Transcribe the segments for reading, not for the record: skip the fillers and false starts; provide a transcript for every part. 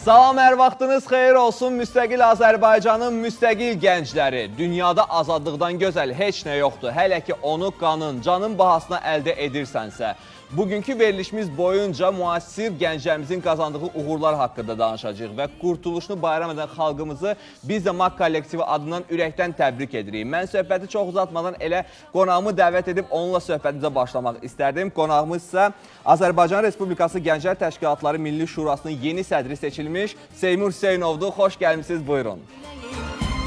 Salam, hər vaxtınız xeyir olsun. Müstəqil Azərbaycanın müstəqil gəncləri. Dünyada azadlıqdan gözəl heç nə yoxdur. Hələ ki onu qanın, canın bahasına əldə edirsənsə. Bugünkü verilişimiz boyunca müasir gənclərimizin qazandığı uğurlar haqqında danışacağıq və qurtuluşunu bayram edən xalqımızı biz də MAK kollektivi adından ürəkdən təbrik edirik. Mən söhbəti çox uzatmadan elə qonağımı dəvət edib onunla söhbətimizə başlamaq istərdim. Qonağımız isə Azərbaycan Respublikası Gənclər Təşkilatları Milli Şurasının yeni sədri seçilmiş Seymur Hüseynovdur. Xoş gəlmisiniz, buyurun.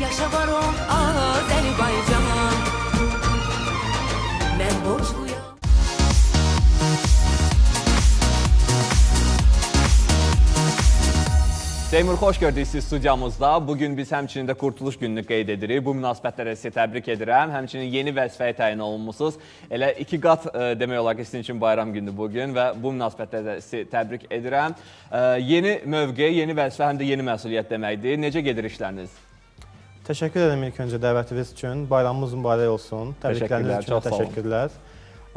Yaşa var ol Azərbaycan. Mən borcluyam. Seymur, xoş gördük sizi studiyamızda. Bugün biz həmçinin də Qurtuluş Gününü qeyd edirik. Bu münasibətlərlə sizi təbrik edirəm. Həmçinin yeni vəzifəyə təyin olunmusunuz. Elə iki qat demək olar ki, sizin üçün bayram gündür bugün və bu münasibətlərlə sizi təbrik edirəm. Yeni mövqe, yeni vəzifə, həm də yeni məsuliyyət deməkdir. Necə gedir işləriniz? Təşəkkür edirəm ilk öncə dəvətiniz üçün. Bayramımız mübarək olsun. Təbrikləriniz üçün təşəkkürlər.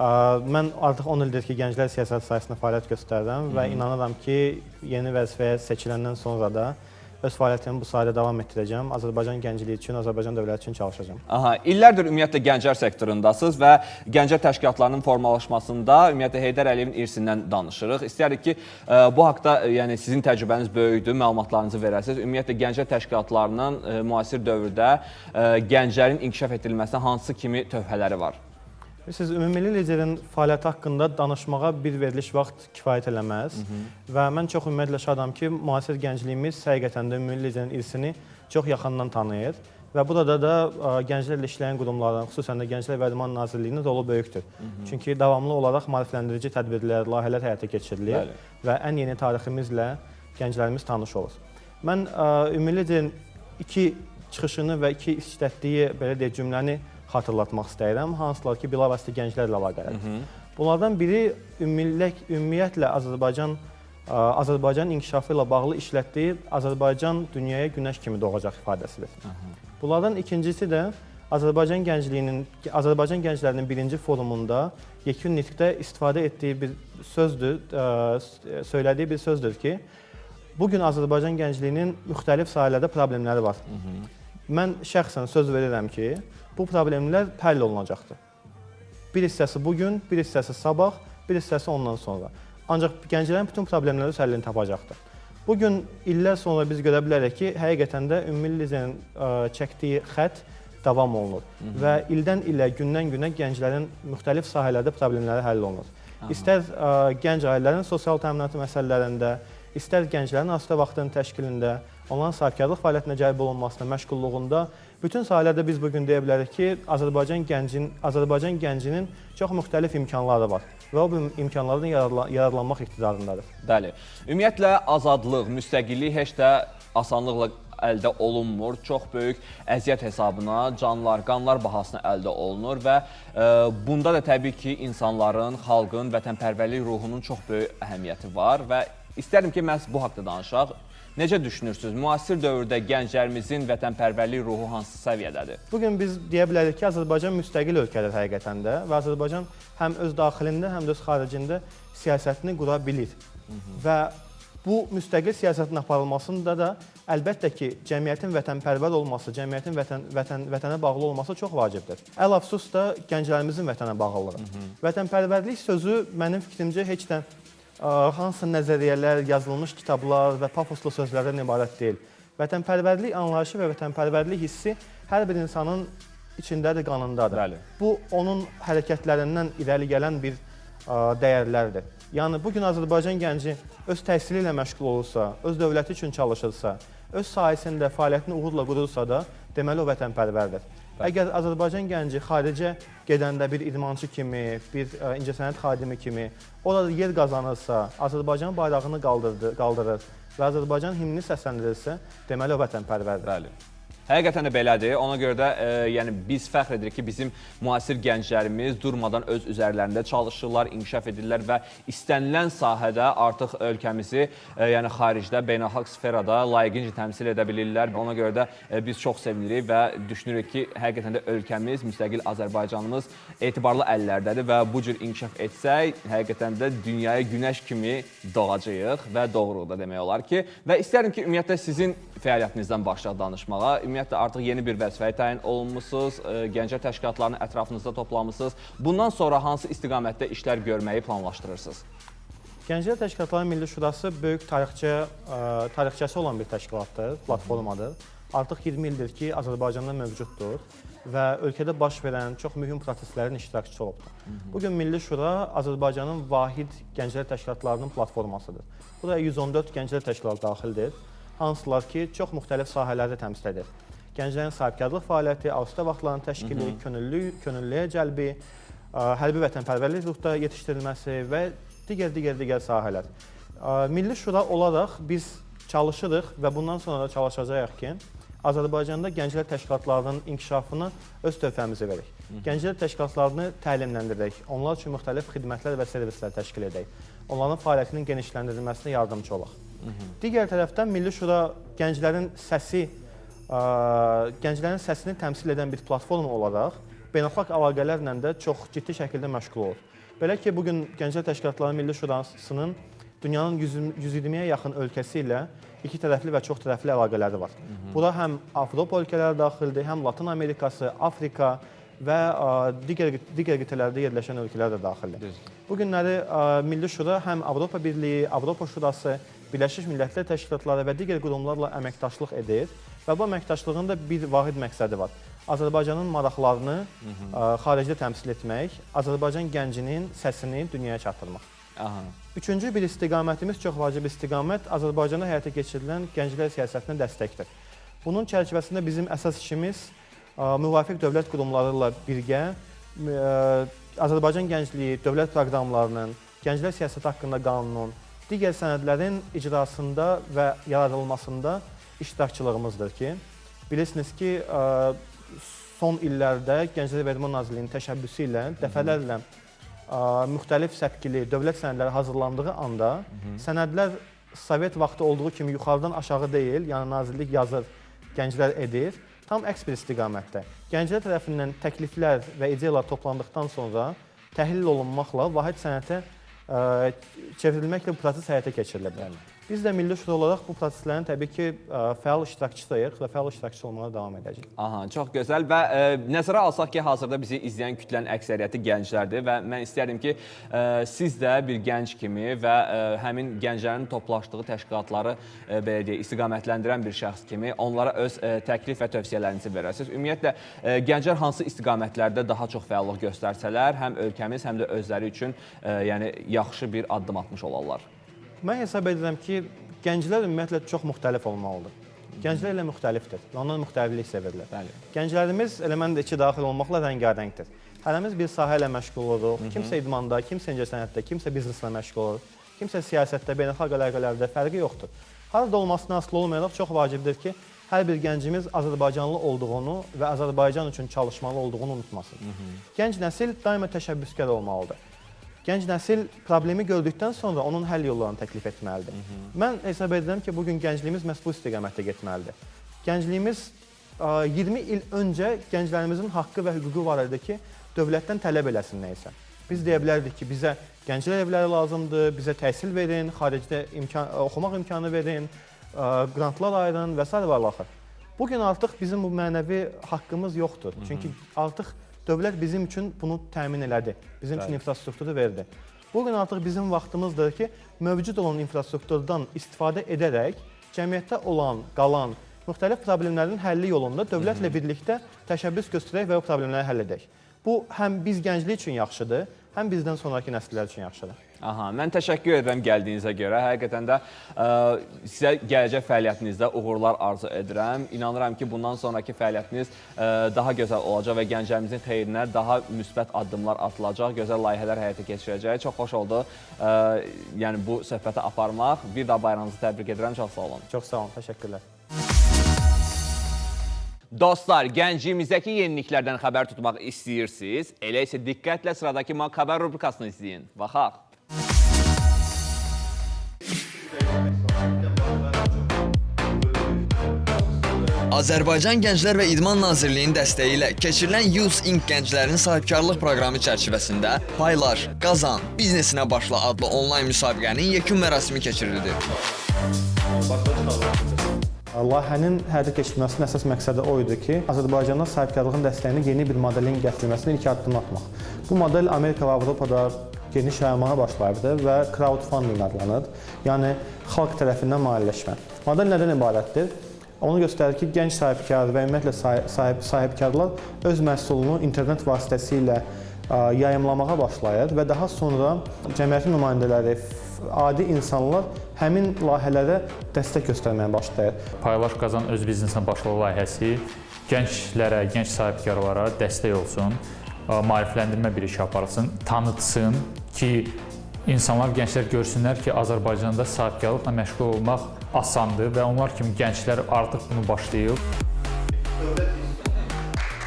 Mən artıq 10 ildir ki, gənclər siyasəti sahəsində fəaliyyət göstərirəm və inanıram ki, yeni vəzifəyə seçiləndən sonra da öz fəaliyyətimi bu sahədə davam etdirəcəm. Azərbaycan gəncliyi üçün, Azərbaycan dövləti üçün çalışacağam. Aha, illərdir ümumiyyətlə gənclər sektorundasınız və gənclər təşkilatlarının formalaşmasında ümumiyyətlə Heydər Əliyevin irsindən danışırıq. İstəyərik ki, bu haqda yəni sizin təcrübəniz böyükdür, məlumatlarınızı verəsiniz. Ümumiyyətlə gənclər təşkilatlarının müasir dövrdə gənclərin inkişaf etdirilməsinə hansı kimi tövhələri var? Siz ümummilli liderin fəaliyyəti haqqında danışmağa bir veriliş vaxt kifayət eləməz. Və mən çox ümumiyyətlə şadam ki, müasir gəncliyimiz həqiqətən də ümummilli liderin irsini çox yaxından tanıyır. Və burada da gənclərlə işləyən qurumların, xüsusən də Gənclər və İdman Nazirliyinin rolu böyükdür. Çünki davamlı olaraq maarifləndirici tədbirlər, layihələr həyata keçirilir və ən yeni tariximizlə gənclərimiz tanış olur. Mən ümummilli liderin iki çıxışını və iki işlətdiyi belə deyək cümləni xatırlatmaq istəyirəm, hansılar ki, bilavasitə gənclərlə əlaqəlidir. Bunlardan biri ümumiyyətlə Azərbaycan inkişafı ilə bağlı işlətdiyi Azərbaycan dünyaya günəş kimi doğacaq ifadəsidir. Bunlardan ikincisi də Azərbaycan gənclərinin birinci forumunda yekun nitqdə istifadə etdiyi bir sözdür, söylədiyi bir sözdür ki, bugün Azərbaycan gəncliyinin müxtəlif sahələrdə problemləri var. Mən şəxsən söz verirəm ki, bu problemlər həll olunacaqdır. Bir hissəsi bugün, bir hissəsi sabah, bir hissəsi ondan sonra. Ancaq gənclərin bütün problemləri öz həllini tapacaqdır. Bugün illər sonra biz görə bilərik ki, həqiqətən də ümummilli liderin çəkdiyi xətt davam olunur. Və ildən ilə, gündən günə gənclərin müxtəlif sahələrdə problemləri həll olunur. İstər gənc ailələrin sosial təminatı məsələlərində, istər gənclərin asudə vaxtının təşkilində, onların sahibkarlıq fəaliyyətinə cəlb olunmasında, məşğulluğunda, bütün sahələrdə biz bugün deyə bilərik ki, Azərbaycan gəncinin çox müxtəlif imkanları var və o bu imkanlardan yararlanmaq iqtidarındadır. Bəli. Ümumiyyətlə, azadlıq, müstəqillik heç də asanlıqla əldə olunmur. Çox böyük əziyyət hesabına, canlar, qanlar bahasına əldə olunur və bunda da təbii ki, insanların, xalqın vətənpərvərlik ruhunun çox böyük əhəmiyyəti var və istərdim ki, məhz bu haqda danışaq. Necə düşünürsünüz? Müasir dövrdə gənclərimizin vətənpərvərlik ruhu hansı səviyyədədir? Bugün biz deyə bilərik ki, Azərbaycan müstəqil ölkədir həqiqətən də və Azərbaycan həm öz daxilində, həm də öz xaricində siyasətini qura bilir. Və bu müstəqil siyasətin aparılmasında da əlbəttə ki, cəmiyyətin vətənpərvər olması, cəmiyyətin vətənə bağlı olması çox vacibdir. Ələxüsus da gənclərimizin vətənə bağlılığı. Vətənpərvərlik sözü mənim fikrimcə heç də hansısa nəzəriyyələr, yazılmış kitablar və pafoslu sözlərdən ibarət deyil. Vətənpərvərlik anlayışı və vətənpərvərlik hissi hər bir insanın içindədir, qanındadır. Bəli. Bu, onun hərəkətlərindən irəli gələn bir dəyərlərdir. Yəni, bugün Azərbaycan gənci öz təhsili ilə məşğul olursa, öz dövləti üçün çalışırsa, öz sahəsində fəaliyyətini uğurla qurursa da, deməli o vətənpərvərdir. Əgər Azərbaycan gənci xaricə gedəndə bir idmançı kimi, bir incəsənət xadimi kimi orada yer qazanırsa, Azərbaycan bayrağını qaldırır və Azərbaycan himnini səsləndirirsə, deməli o vətənpərvərdir. Bəli. Həqiqətən də belədir. Ona görə də yəni biz fəxr edirik ki, bizim müasir gənclərimiz durmadan öz üzərlərində çalışırlar, inkişaf edirlər və istənilən sahədə artıq ölkəmizi, yəni xaricdə, beynəlxalq sferada layiqincə təmsil edə bilirlər. Ona görə də biz çox sevinirik və düşünürük ki, həqiqətən də ölkəmiz, müstəqil Azərbaycanımız etibarlı əllərdədir və bu cür inkişaf etsək, həqiqətən də dünyaya günəş kimi doğacağıq və doğruq da demək olar ki. Və istərdim ki, ümumiyyətlə sizin fəaliyyətinizdən başlayaq danışmağa. Ümumiyyətlə artıq yeni bir vəzifəyə təyin olunmusunuz, gənclər təşkilatlarını ətrafınızda toplamışsınız. Bundan sonra hansı istiqamətdə işlər görməyi planlaşdırırsınız? Gənclər Təşkilatları Milli Şurası böyük tarixçəsi olan bir təşkilatdır, platformadır. Artıq 20 ildir ki, Azərbaycanda mövcuddur və ölkədə baş verən çox mühüm proseslərin iştirakçısı olubdur. Bugün Milli Şura Azərbaycanın vahid gənclər təşkilatlarının platformasıdır. Buraya 114 gənclər təşkilatı daxildir, hansılar ki, çox müxtəlif sahələrdə təmsil edir. Gənclərin sahibkarlıq fəaliyyəti, asudə vaxtlarının təşkili, könüllüyə cəlbi, hərbi vətənpərvərlik ruhda yetişdirilməsi və digər sahələr. Milli Şura olaraq biz çalışırıq və bundan sonra da çalışacağıq ki, Azərbaycanda gənclər təşkilatlarının inkişafına öz töhfəmizi verək. Gənclər təşkilatlarını təlimləndirək, onlar üçün müxtəlif xidmətlər və servislər təşkil edək, onların fəaliyyətinin genişləndirilməsinə yardımcı olaq. Digər tərəfdən Milli Şura gənclərin səsini təmsil edən bir platforma olaraq beynəlxalq əlaqələrlə də çox ciddi şəkildə məşğul olur. Belə ki, bugün Gənclər Təşkilatları Milli Şurasının dünyanın 120-yə yaxın ölkəsi ilə iki tərəfli və çox tərəfli əlaqələri var. Bura həm Avropa ölkələri daxildir, həm Latın Amerikası, Afrika və digər qitələrdə yerləşən ölkələr də daxildir. Bu günləri Milli Şura həm Avropa Birliyi, Avropa Şurası, Birləşmiş Millətlər Təşkilatları və digər qurumlarla əməkdaşlıq edir və bu əməkdaşlığın da bir vahid məqsədi var. Azərbaycanın maraqlarını xaricdə təmsil etmək, Azərbaycan gəncinin səsini dünyaya çatdırmaq. Üçüncü bir istiqamətimiz, çox vacib istiqamət, Azərbaycanda həyata keçirilən gənclər siyasətinə dəstəkdir. Bunun çərçivəsində bizim əsas işimiz müvafiq dövlət qurumları ilə birgə Azərbaycan gəncliyi dövlət proqramlarının, gənclər siyasəti haqqında qanunun, digər sənədlərin icrasında və yaradılmasında iştirakçılığımızdır ki, bilirsiniz ki, son illərdə Gənclər və İdman Nazirliyinin təşəbbüsü ilə dəfələrlə müxtəlif səpkili dövlət sənədləri hazırlandığı anda sənədlər Sovet vaxtı olduğu kimi yuxarıdan aşağı deyil, yəni nazirlik yazır, gənclər edir, tam əks bir istiqamətdə. Gənclər tərəfindən təkliflər və ideyalar toplandıqdan sonra təhlil olunmaqla vahid sənətə çevrilməklə bu proses həyata keçirilə bilər. Biz də Milli Şura olaraq bu proseslərin təbii ki, fəal iştirakçısıyıq və fəal iştirakçı olmağa davam edəcəyik. Aha, çox gözəl və nəzərə alsaq ki, hazırda bizi izləyən kütlənin əksəriyyəti gənclərdir və mən istərdim ki, siz də bir gənc kimi və həmin gənclərin toplaşdığı təşkilatları belə deyək, istiqamətləndirən bir şəxs kimi onlara öz təklif və tövsiyələrinizi verəsiniz. Ümumiyyətlə, gənclər hansı istiqamətlərdə daha çox fəallıq göstərsələr, həm ölkəmiz, həm də özləri üçün yəni, yaxşı bir addım atmış olarlar. Mən hesab edirəm ki, gənclər ümumiyyətlə çox müxtəlif olmalıdır. Gənclər elə müxtəlifdir və onlar müxtəliflik sevirlər. Bəli. Gənclərimiz, elə mən də içi daxil olmaqla rəngarəngdir. Hərəmiz bir sahə ilə məşğul oluruq. Kimsə idmanda, kimsə incəsənətdə, kimsə bizneslə məşğul olur, kimsə siyasətdə, beynəlxalq əlaqələrdə fərqi yoxdur. Harada olmasına asılı olmayaraq çox vacibdir ki, hər bir gəncimiz Azərbaycanlı olduğunu və Azərbaycan üçün çalışmalı olduğunu unutmasın. Gənc nəsil daima təşəbbüskar olmalıdır. Gənc nəsil problemi gördükdən sonra onun həll yollarını təklif etməlidir. Mən hesab edirəm ki, bugün gəncliyimiz məhz bu istiqamətdə getməlidir. Gəncliyimiz 20 il öncə gənclərimizin haqqı və hüququ var idi ki, dövlətdən tələb eləsin nə isə. Biz deyə bilərdik ki, bizə gənclər evləri lazımdır, bizə təhsil verin, xaricdə oxumaq imkanı verin, qrantlar ayırın və s. və ilaxır. Bugün artıq bizim bu mənəvi haqqımız yoxdur. Çünki artıq dövlət bizim üçün bunu təmin elədi, bizim üçün infrastrukturu verdi. Bugün artıq bizim vaxtımızdır ki, mövcud olan infrastrukturdan istifadə edərək cəmiyyətdə olan, qalan müxtəlif problemlərin həlli yolunda dövlətlə birlikdə təşəbbüs göstərək və o problemləri həll edək. Bu, həm biz gənclik üçün yaxşıdır, həm bizdən sonraki nəsillər üçün yaxşıdır. Aha, mən təşəkkür edirəm gəldiyinizə görə. Həqiqətən də sizə gələcək fəaliyyətinizdə uğurlar arzu edirəm. İnanıram ki, bundan sonraki fəaliyyətiniz daha gözəl olacaq və gənclərimizin xeyrinə daha müsbət addımlar atılacaq, gözəl layihələr həyata keçirəcək. Çox xoş oldu yəni bu söhbəti aparmaq. Bir daha bayramınızı təbrik edirəm. Çox sağ olun. Çox sağ olun. Təşəkkürlər. Dostlar, gəncliyimizdəki yeniliklərdən xəbər tutmaq istəyirsiniz? Elə isə diqqətlə sıradakı MAQ xəbər rubrikasını izləyin. Baxaq. Azərbaycan Gənclər və İdman Nazirliyinin dəstəyi ilə keçirilən Youth Inc. Gənclərin sahibkarlıq proqramı çərçivəsində Paylaş, Qazan, Biznesinə Başla adlı onlayn müsabiqənin yekun mərasimi keçirildi. Layihənin həyata keçirilməsinin əsas məqsədi o idi ki, Azərbaycanda sahibkarlığın dəstəyini yeni bir modelin gətirilməsinin ilk addımını atmaq. Bu model Amerika və Avropada geniş yayılmağa başlayıbdır və crowdfunding adlanır. Yəni xalq tərəfindən maliyyələşmə. Model nədən ibarətdir? Onu göstərir ki, gənc sahibkar və ümumiyyətlə sahibkarlar öz məhsulunu internet vasitəsilə yayımlamağa başlayır və daha sonra cəmiyyətin nümayəndələri, adi insanlar həmin layihələrə dəstək göstərməyə başlayır. Paylaş, Qazan, öz biznesinə başla layihəsi gənclərə, gənc sahibkarlara dəstək olsun, maarifləndirmə bir iş aparsın, tanıtsın ki, insanlar, gənclər görsünlər ki, Azərbaycanda sahibkarlıqla məşğul olmaq asandır və onlar kimi gənclər artıq bunu başlayıb.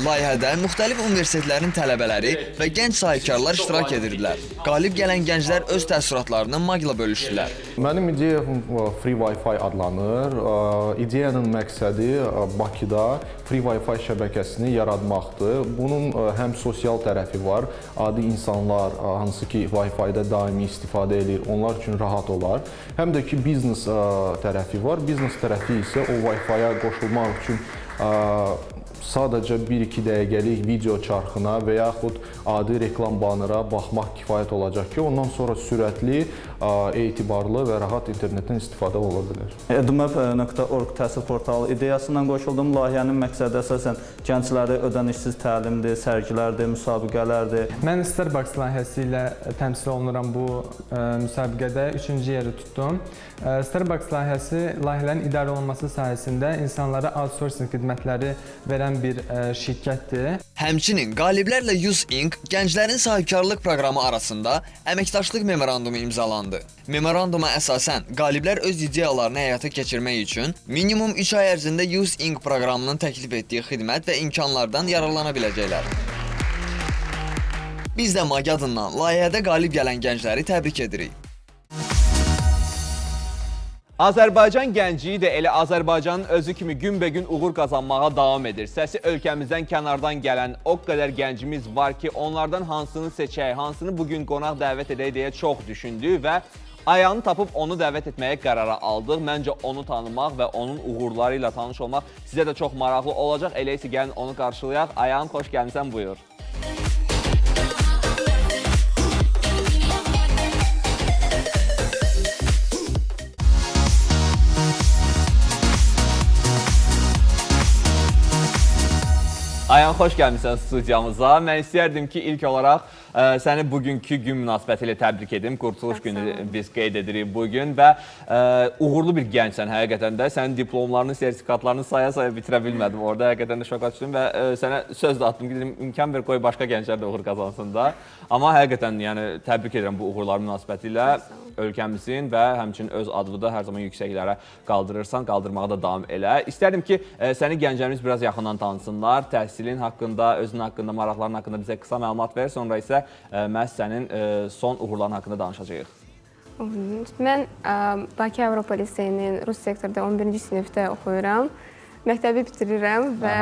Layihədə müxtəlif universitetlərin tələbələri və gənc sahibkarlar iştirak edirdilər. Qalib gələn gənclər öz təəssüratlarını MAQ-la bölüşdülər. Mənim ideyam Free Wi-Fi adlanır. İdeyanın məqsədi Bakıda Free Wi-Fi şəbəkəsini yaratmaqdır. Bunun həm sosial tərəfi var, adi insanlar hansı ki Wi-Fi-də daimi istifadə edir, onlar üçün rahat olar. Həm də ki biznes tərəfi var. Biznes tərəfi isə o Wi-Fi-ya qoşulmaq üçün sadəcə 1-2 dəqiqəlik video çarxına və yaxud adi reklam banera baxmaq kifayət olacaq ki, ondan sonra sürətli, etibarlı və rahat internetdən istifadə ola bilər. Edumap.org təhsil portalı ideyasından qoşuldum. Layihənin məqsədi əsasən gəncləri ödənişsiz təlimdir, sərgilərdir, müsabiqələrdir. Mən Starbucks layihəsi ilə təmsil olunuram bu müsabiqədə. 3-cü yeri tutdum. Starbucks layihəsi layihələrin idarə olunması sahəsində insanlara outsourcing xidmətləri verən bir şirkətdir. Həmçinin qaliblərlə Youth Inc. Gənclərin sahibkarlıq proqramı arasında əməkdaşlıq memorandumu imzalandı. Memoranduma əsasən qaliblər öz ideyalarını həyata keçirmək üçün minimum 3 ay ərzində Youth Inc. proqramının təklif etdiyi xidmət və imkanlardan yararlana biləcəklər. Biz də MAQ adından layihədə qalib gələn gəncləri təbrik edirik. Azərbaycan gəncliyi də elə Azərbaycanın özü kimi günbəgün uğur qazanmağa davam edir. Səsi ölkəmizdən kənardan gələn o qədər gəncimiz var ki, onlardan hansını seçək, hansını bugün qonaq dəvət edək deyə çox düşündük və ayağını tapıb onu dəvət etməyə qərara aldıq. Məncə onu tanımaq və onun uğurları ilə tanış olmaq sizə də çox maraqlı olacaq. Elə isə gəlin onu qarşılayaq. Ayağın, xoş gəlmisən, buyur. Ayan, xoş gəlmisən studiyamıza. Mən istəyərdim ki, ilk olaraq səni bugünkü gün münasibəti ilə təbrik edim. Qurtuluş günü biz qeyd edirik bugün və uğurlu bir gəncsən həqiqətən də. Sənin diplomlarını, sertifikatlarını saya-saya bitirə bilmədim. Orada həqiqətən də şoka düşdüm və sənə söz də atdım ki, dedim, imkan ver, qoy başqa gənclər də uğur qazansın da. Amma həqiqətən yəni, təbrik edirəm bu uğurlar münasibəti ilə ölkəmizin və həmçinin öz adını da hər zaman yüksəklərə qaldırırsan, qaldırmağa da davam elə. İstərdim ki, səni gənclərimiz biraz yaxından tanısınlar, təhsilin haqqında, özün haqqında, maraqların haqqında bizə qısa məlumat ver, sonra isə məhz sənin son uğurların haqqında danışacağıq. Mən Bakı Avropa Liseyinin Rus sektorda 11-ci sinifdə oxuyuram. Məktəbi bitirirəm və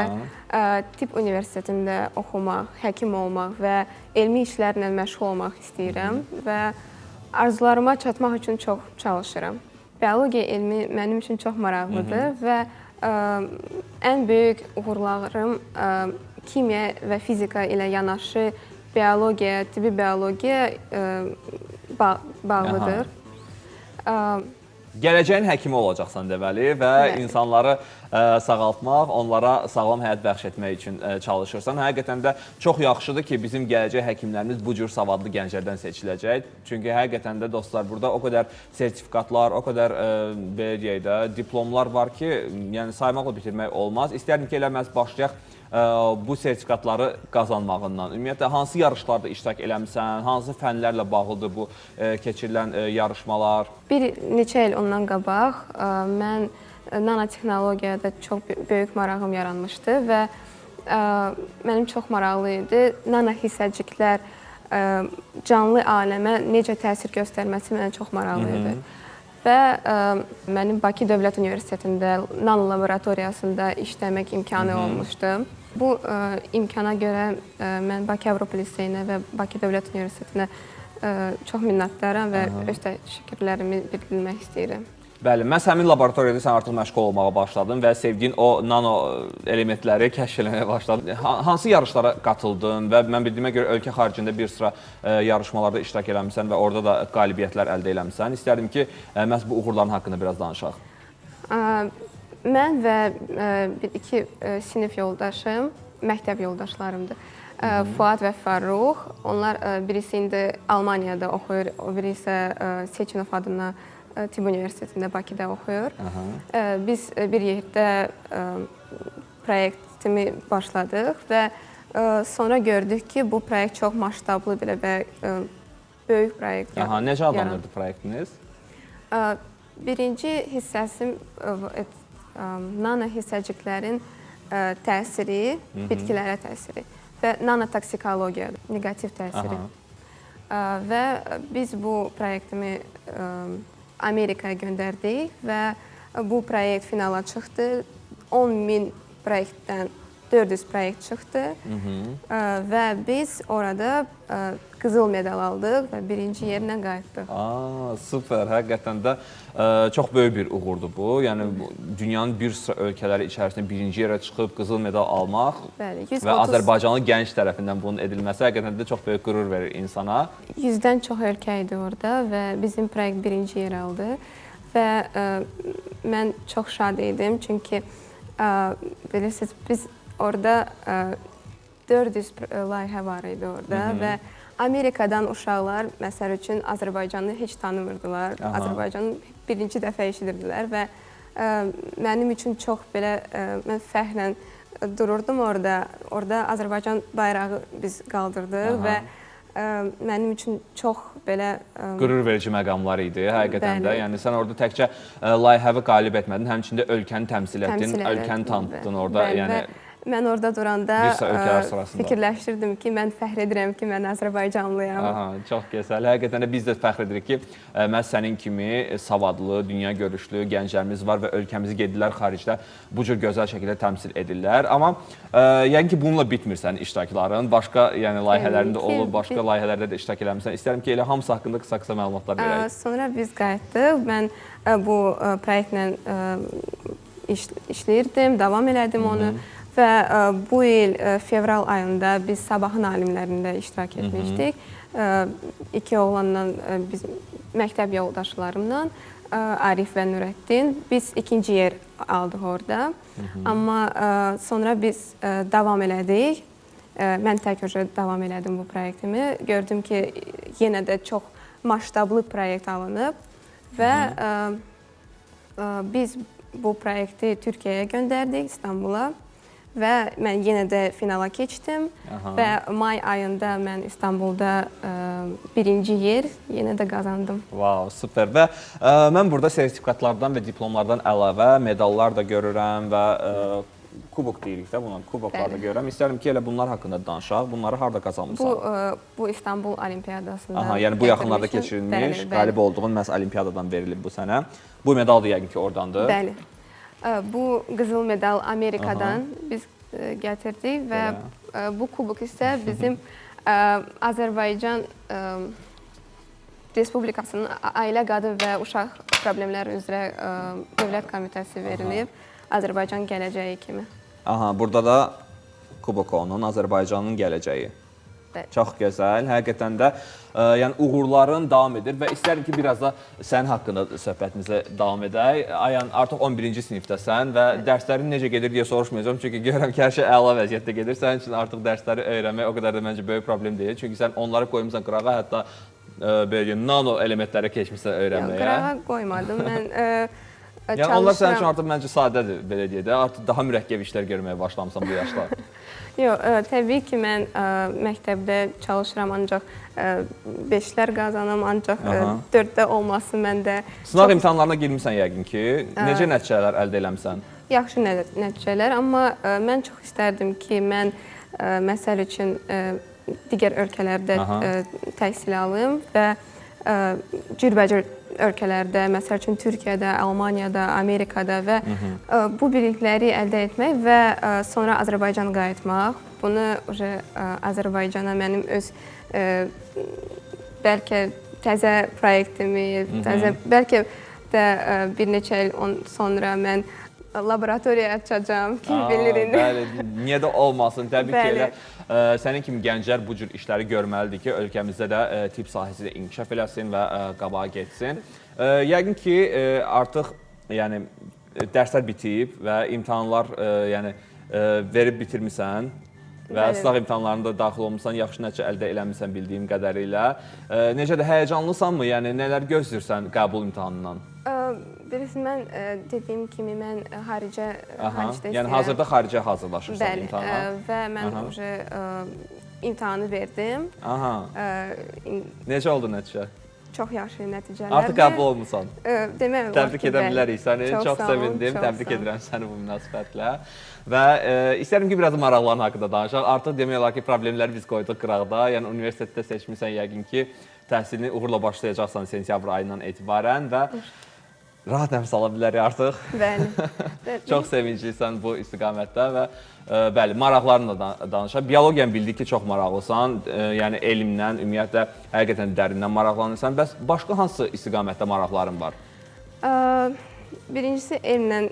tibb universitetində oxumaq, həkim olmaq və elmi işlərlə məşğul olmaq istəyirəm və arzularıma çatmaq üçün çox çalışıram. Biologiya elmi mənim üçün çox maraqlıdır və ən böyük uğurlarım kimya və fizika ilə yanaşı biologiya, tibbi biologiya bağlıdır. Gələcəyin həkimi olacaqsan deməli və insanları sağaltmaq, onlara sağlam həyat bəxş etmək üçün çalışırsan. Həqiqətən də çox yaxşıdır ki, bizim gələcək həkimlərimiz bu cür savadlı gənclərdən seçiləcək. Çünki həqiqətən də dostlar, burada o qədər sertifikatlar, o qədər belə deyək də, diplomlar var ki, yəni saymaqla bitirmək olmaz. İstərdim ki, elə məhz başlayaq bu sertifikatları qazanmağından. Ümumiyyətlə, hansı yarışlarda iştirak eləmisən, hansı fənlərlə bağlıdır bu keçirilən yarışmalar? Bir neçə il ondan qabaq mən nanotehnologiyada çox böyük marağım yaranmışdı və mənim çox maraqlı idi. Nano hissəciklər canlı aləmə necə təsir göstərməsi mənə çox maraqlı idi. Və mənim Bakı Dövlət Universitetində nano laboratoriyasında işləmək imkanı olmuşdu. Bu imkana görə mən Bakı Avropa Liseyinə və Bakı Dövlət Universitetinə çox minnətdaram və öz təşəkkürlərimi bildirmək istəyirəm. Bəli, məhz həmin laboratoriyada sən artıq məşğul olmağa başladın və sevdiyin o nano elementləri kəşf eləməyə başladın. Hansı yarışlara qatıldın və mən bildiyimə görə ölkə xaricində bir sıra yarışmalarda iştirak eləmisən və orada da qalibiyyətlər əldə eləmisən. İstərdim ki, məhz bu uğurların haqqında biraz danışaq. Mən və bir-iki sinif yoldaşım, məktəb yoldaşlarımdır. Fuad və Farrux, onlar birisi indi Almaniyada oxuyur, o biri isə Seçinov adına Tibb Universitetində Bakıda oxuyur. Biz bir yerdə proyektimi başladıq və sonra gördük ki, bu proyekt çox masштablı belə və böyük proyekt. Aha, necə adlanırdı proyektiniz? Birinci hissəsi nano hissəciklərin təsiri, bitkilərə təsiri və nanotoksikologiya, neqativ təsiri. Və biz bu proyektimi Amerikaya göndərdik və bu proyekt finala çıxdı. 10.000 proyektdən 400 proyekt çıxdı və biz orada qızıl medal aldıq və birinci yerlə qayıtdıq. Süper, həqiqətən də çox böyük bir uğurdur bu. Yəni dünyanın bir sıra ölkələri içərisində birinci yerə çıxıb qızıl medal almaq. Bəli, 130... və Azərbaycanlı gənc tərəfindən bunun edilməsi həqiqətən də çox böyük qürur verir insana. 100-dən çox ölkə idi orada və bizim proyekt birinci yer aldı və mən çox şad idim çünki bilirsiniz, biz orada 400 layihə var idi orada və Amerikadan uşaqlar, məsəl üçün, Azərbaycanı heç tanımırdılar. Azərbaycanı birinci dəfə eşidirdilər və mənim üçün çox belə, mən fəxrlə dururdum orada. Orada Azərbaycan bayrağı biz qaldırdıq və mənim üçün çox belə... Qürur verici məqamlar idi, həqiqətən də. Yəni, sən orada təkcə layihəvi qalib etmədin, həmçində ölkəni təmsil etdin, ölkəni tanıtdın orada. Yəni, mən orada duranda fikirləşirdim ki, mən fəxr edirəm ki, mən Azərbaycanlıyam. Aha, çox gözəl. Həqiqətən də biz də fəxr edirik ki, məhz sənin kimi savadlı, dünya görüşlü gənclərimiz var və ölkəmizi gedirlər xaricdə bu cür gözəl şəkildə təmsil edirlər. Amma yəqin ki, bununla bitmir sənin iştirakların. Başqa yəni, layihələrin də olub, başqa layihələrdə də iştirak eləmişsən. İstərəm ki, elə hamısı haqqında qısa-qısa məlumatlar verək. Sonra biz qayıtdıq. Mən bu proyektlə işləyirdim, davam elədim onu. Və bu il fevral ayında biz Sabahın alimlərində iştirak etmişdik. İki oğlanla, biz məktəb yoldaşlarımla, Arif və Nurəddin, biz ikinci yer aldıq orada. Amma sonra biz davam elədik. Mən tək davam elədim bu proyektimi. Gördüm ki, yenə də çox masштablı proyekt alınıb və biz bu proyekti Türkiyəyə göndərdik, İstanbula. Və mən yenə də finala keçdim və may ayında mən İstanbulda birinci yer yenə də qazandım. Wow, süper. Və mən burada sertifikatlardan və diplomlardan əlavə medallar da görürəm və kubok deyirik də buna, kuboklar da görürəm. İstərəm ki, elə bunlar haqqında danışaq. Bunları harda qazanmısan? Bu İstanbul Olimpiyadasında. Aha, yəni bu yaxınlarda keçirilmiş, qalib olduğun məhz Olimpiyadadan verilib bu sənə. Bu medal da yəqin ki, oradandır. Bəli. Bu qızıl medal Amerikadan biz gətirdik və bu kubok isə bizim Azərbaycan Respublikasının Ailə, Qadın və Uşaq Problemləri üzrə Dövlət Komitəsi verilib Azərbaycan gələcəyi kimi. Aha, burada da kubok onun, Azərbaycanın gələcəyi. Çox gözəl, həqiqətən də yəni uğurların davam edir və istərdim ki, biraz da sənin haqqında söhbətimizə davam edək. Ayan, artıq 11-ci sinifdəsən və dərslərin necə gedir deyə soruşmayacağam. Çünki görürəm ki, hər şey əla vəziyyətdə gedir. Sənin üçün artıq dərsləri öyrənmək o qədər də məncə böyük problem deyil. Çünki sən onları qoymusan qırağa, hətta belə deyim, nano elementlərə keçmişsən öyrənməyə. Yox, qırağa qoymadım. Mən yəni onlar sənin üçün artıq məncə sadədir, belə deyək də. Artıq daha mürəkkəb işlər görməyə başlamısan bu yaşda. Yox, təbii ki, mən məktəbdə çalışıram, ancaq 5-lər qazanım, ancaq 4-də olması məndə. Sınaq imtahanlarına girmisən yəqin ki. Necə nəticələr əldə eləmisən? Yaxşı nəticələr, amma mən çox istərdim ki, mən məsəl üçün digər ölkələrdə təhsil alım və cürbəcür ölkələrdə, məsəl üçün Türkiyədə, Almaniyada, Amerikada və bu bilikləri əldə etmək və sonra Azərbaycana qayıtmaq. Bunu Azərbaycana mənim öz bəlkə təzə proyektimi, təzə, bəlkə də bir neçə il sonra mən laboratoriya açacağam, kim bilir indi. Bəli, niyə də olmasın, təbii ki, elə sənin kimi gənclər bu cür işləri görməlidir ki, ölkəmizdə də tibb sahəsi də inkişaf eləsin və qabağa getsin. Yəqin ki, artıq yəni dərslər bitib və imtahanlar yəni verib bitirmisən və sınaq imtahanlarında daxil olmuşsan, yaxşı nəticə əldə eləmisən bildiyim qədərilə. Necə də həyəcanlısanmı? Yəni nələr gözləyirsən qəbul imtahanından? Bilirsiniz, mən dediyim kimi mən xaricə istəyirəm. Yəni hazırda xaricə hazırlaşırsan imtahana. Bəli, və mən imtahanı verdim. Necə oldu nəticə? Çox yaxşı nəticələrdir. Artıq qəbul olmusan. Demək olar ki, təbrik edə bilərik səni. Çox sevindim. Təbrik edirəm səni bu münasibətlə. Və istərəm ki, biraz maraqların haqqında danışaq. Artıq demək olar ki, problemləri biz qoyduq qıraqda. Yəni universitetdə seçmisən yəqin ki, təhsilini uğurla başlayacaqsan sentyabr ayından etibarən və rahat nəfəs ala bilərik artıq. Bəli. Çox sevinclisən bu istiqamətdə və bəli, maraqlarınla danışaq. Biologiyanı bildik ki, çox maraqlısan, yəni elmlə, ümumiyyətlə, həqiqətən dərindən maraqlanırsan. Bəs başqa hansı istiqamətdə maraqların var? Birincisi, elmlə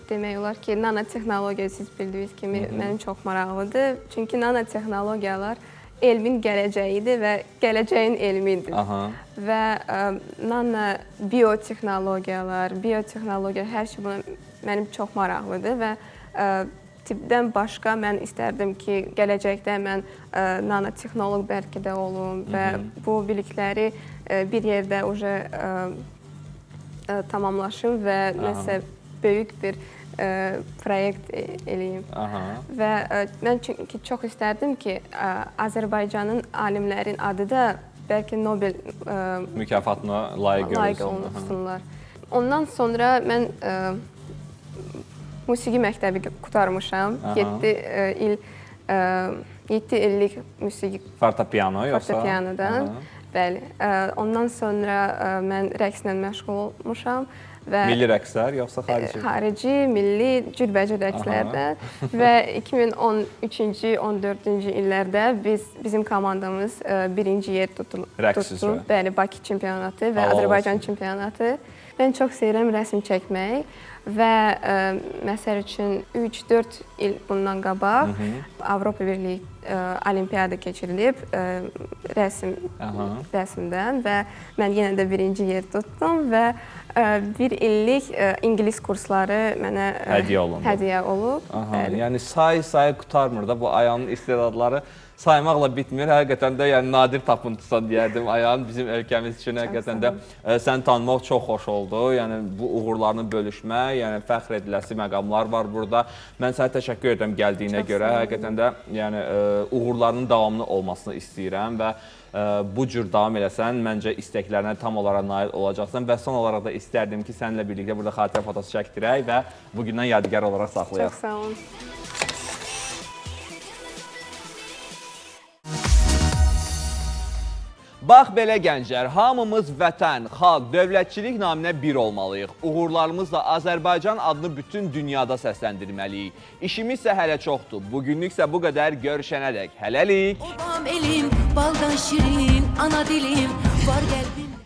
demək olar ki, nanotehnologiya siz bildiyiniz kimi mənim çox maraqlıdır. Çünki nanotehnologiyalar elmin gələcəyidir və gələcəyin elmidir. Və nano biotehnologiyalar, biotehnologiya, hər şey buna mənim çox maraqlıdır və tibbdən başqa mən istərdim ki, gələcəkdə mən nanotehnoloq bəlkə də olum və bu bilikləri bir yerdə tamamlaşım və nəsə böyük bir proyekt eləyim. Və mən çünki çox istərdim ki, Azərbaycanın alimlərin adı da bəlkə Nobel mükafatına layiq olunsunlar. Ondan sonra mən musiqi məktəbi qurtarmışam. 7 illik musiqi. Fortepiano yoxsa? Fortepianodan. Bəli. Ondan sonra mən rəqslə məşğul olmuşam. Milli rəqslər yoxsa xarici? Xarici, milli, cürbəcür rəqslərdən və 2013-cü, 14-cü illərdə bizim komandamız birinci yer tutdu. Rəqs üzrə? Bəli, Bakı çempionatı və Azərbaycan çempionatı. Mən çox sevirəm rəsm çəkmək və məsəl üçün 3-4 il bundan qabaq Avropa Birliyi Olimpiyada keçirilib rəsmdən və mən yenə də birinci yer tutdum və bir illik ingilis kursları mənə hədiyyə olub. Yəni say-say qurtarmır da bu Ayanın istedadları saymaqla bitmir. Həqiqətən də yəni nadir tapıntısan deyərdim Ayan bizim ölkəmiz üçün həqiqətən də səni tanımaq çox xoş oldu. Yəni bu uğurlarını bölüşmək, yəni fəxr ediləsi məqamlar var burada. Mən sənə təşəkkür edirəm gəldiyinə görə. Həqiqətən də yəni uğurlarının davamlı olmasını istəyirəm və bu cür davam eləsən, məncə istəklərinə tam olaraq nail olacaqsan və son olaraq da istərdim ki, səninlə birlikdə burada xatirə fotosu çəkdirək və bugündən yadigar olaraq saxlayaq. Çox sağ olun. Bax belə gənclər, hamımız vətən, xalq, dövlətçilik naminə bir olmalıyıq. Uğurlarımızla Azərbaycan adını bütün dünyada səsləndirməliyik. İşimiz isə hələ çoxdur. Bugünlük isə bu qədər, görüşənədək. Hələlik! Obam elim, baldan şirin, ana dilim, var qəlbim.